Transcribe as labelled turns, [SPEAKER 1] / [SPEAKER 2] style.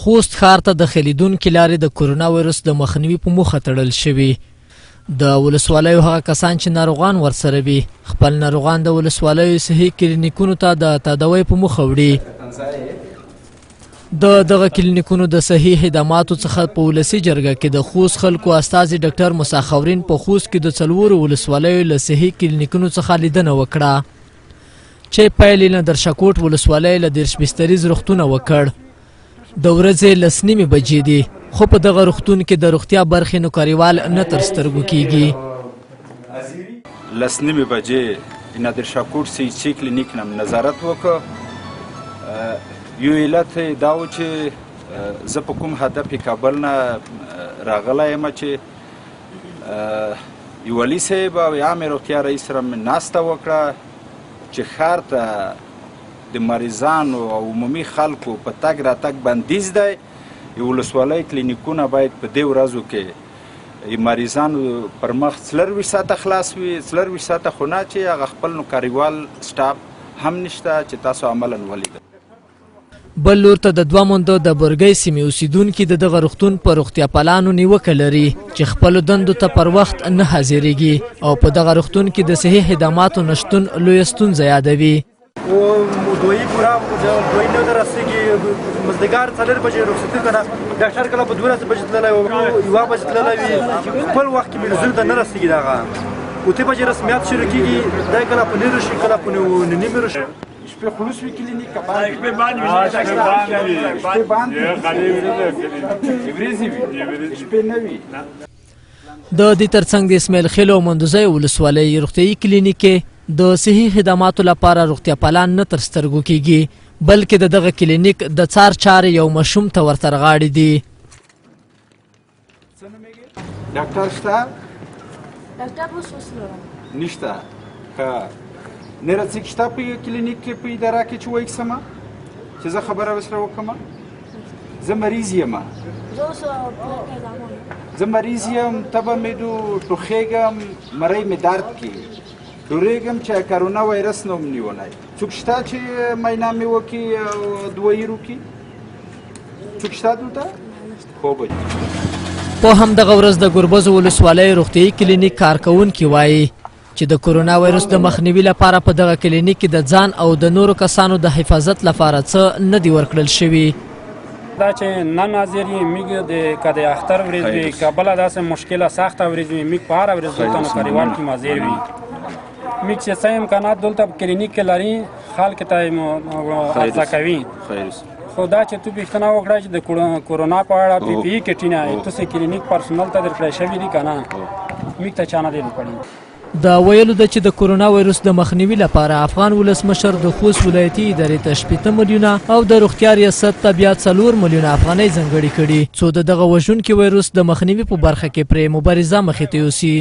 [SPEAKER 1] خوست ښار ته داخلېدونکې لارې د کورونا وایرس د مخنیوي په موخه تړل شوي. د ولسوالیو هغه کسان چې ناروغان ورسره وي، خپل ناروغان د ولسوالیو صحي کلینیکونو ته د تداوۍ په موخه وړي. د دغه کلینیکونو د صحي خدماتو څخه په ولسي جرګه کې د خوست خلکو استازي ډاکټر موسی خورین په خوست کې د څلورو ولسوالیو له صحي کلینیکونو څخه لیدنه وکړه، چې پیل یې نادرشاه ولسوالۍ له 30 بستریز روغتونه وکړ. د ورځې 10:30 بجې دي، خو په دغه روغتون کې د روغتیا برخې نوکریوال نه تر سترګو کیږي.
[SPEAKER 2] 10:30 بجې نادرشاه کوټ سی چی کلینیک نه نظارت وکړ. یو علت دا و چې زه په کوم هدف کابل نه راغلی یم چې یوالي صاحب او عامې روغتیا رئیس سره مې ناسته وکړه چې ښار ته د مریضانو او عمومي خلکو په تګ راتګ بندیز دی. ولسوالۍ کلینیکونه باید په دې ورځو کې مریضانو پر مخ 24 ساعته خلاص وي. 24 ساعته خو نه، چې هغه خپل نوکریوال سټاف هم نشته چې تاسو عملاً ولیدل.
[SPEAKER 1] بل لور ته د دوه موندو د برګۍ سیمې اوسیدونکي د دغه روغتون پر روغتیاپالانو نیوکه لري چې خپلو دندو ته پر وخت نه حاضرېږي او په دغه روغتون کې د صحي خدماتو نشتون لویه ستونزه یادوي.
[SPEAKER 3] دوی پورا دوی نه درسېږي. مزدګار 4 بجې رخصتي کنه، ډاکټر کله په 12 بجې تللی وي، 1 بجې تللی وي، خپل وخت کې مریضانو ته نه رسېږي. دغه 8 بجې رسمیات شروع کېږي، دی کله په 9 شي، کله په 9:30 شي.
[SPEAKER 2] شپې خلوص وي کلینیک که باندې؟ شپې باندې وي. شپې باندې ورځې وي، شپې نه وي.
[SPEAKER 1] د دې ترڅنګ د اسماعیل خېلو او مندوزیو ولسوالۍ روغتیايي کلینیک کې د صحي خدماتو لپاره روغتیاپالان نه تر سترګو کیږي، بلکې د دغه کلینیک د څار چارې یو ماشوم ته ورتر غاړې دي.
[SPEAKER 2] ډاکټر شته؟
[SPEAKER 4] ډاکټر اوس اوس لرم.
[SPEAKER 2] نشته. ښه، نره څوک شته په کلینیک کې، په اداره کې چې وایي سمه چې زه خبره ورسره وکړم؟ زه مریض یم. زه مریض یم، تبه مې دو، ټوخېږم، مرۍ مې درد کوي، ډورېږم چې کرونا وایرس نه وم نیولی. څوک شته چې معاینه مې وکړي او دوایي روکړي؟ څوک شته دلته؟
[SPEAKER 1] په همدغه ورځ د ګربزو ولسوالۍ روغتیايي کلینیک کارکوونکي وایي چې د کورونا وایرس د مخنیوي لپاره په دغه کلینیک کې د ځان او د نورو کسانو د حفاظت لپاره څه نه دي ورکړل شوي.
[SPEAKER 5] دا چې نن حاضر یې موږ د که د اختر ورځ وي که بله داسې مشکله سخته ورځ وي، موږ په هره ورځ دلته نوکریوال ټیم حاضر وي. موږ چې څه امکانات دلته په کلینیک کې لري، خلک ته یې عرضه کوي. خو دا چې تو پوښتنه وکړه چې د کورونا په اړه پی پی کټینه تاسو کلینیک پرسونل ته درکړی شوی دی که نه، موږ ته چا نه دی درکړي.
[SPEAKER 1] د ویلو ده چې د کورونا وایرس د مخنیوي لپاره افغان ولسمشر د خوست ولایتي ادارې ته 60 میلیونه او د روغتیا ریاست ته بیا 4 میلیونه افغانۍ ځانګړې کړي، څو د دغه وژونکي وایرس د مخنیوي په برخه کې پرې مبارزه مخې ته یوسي.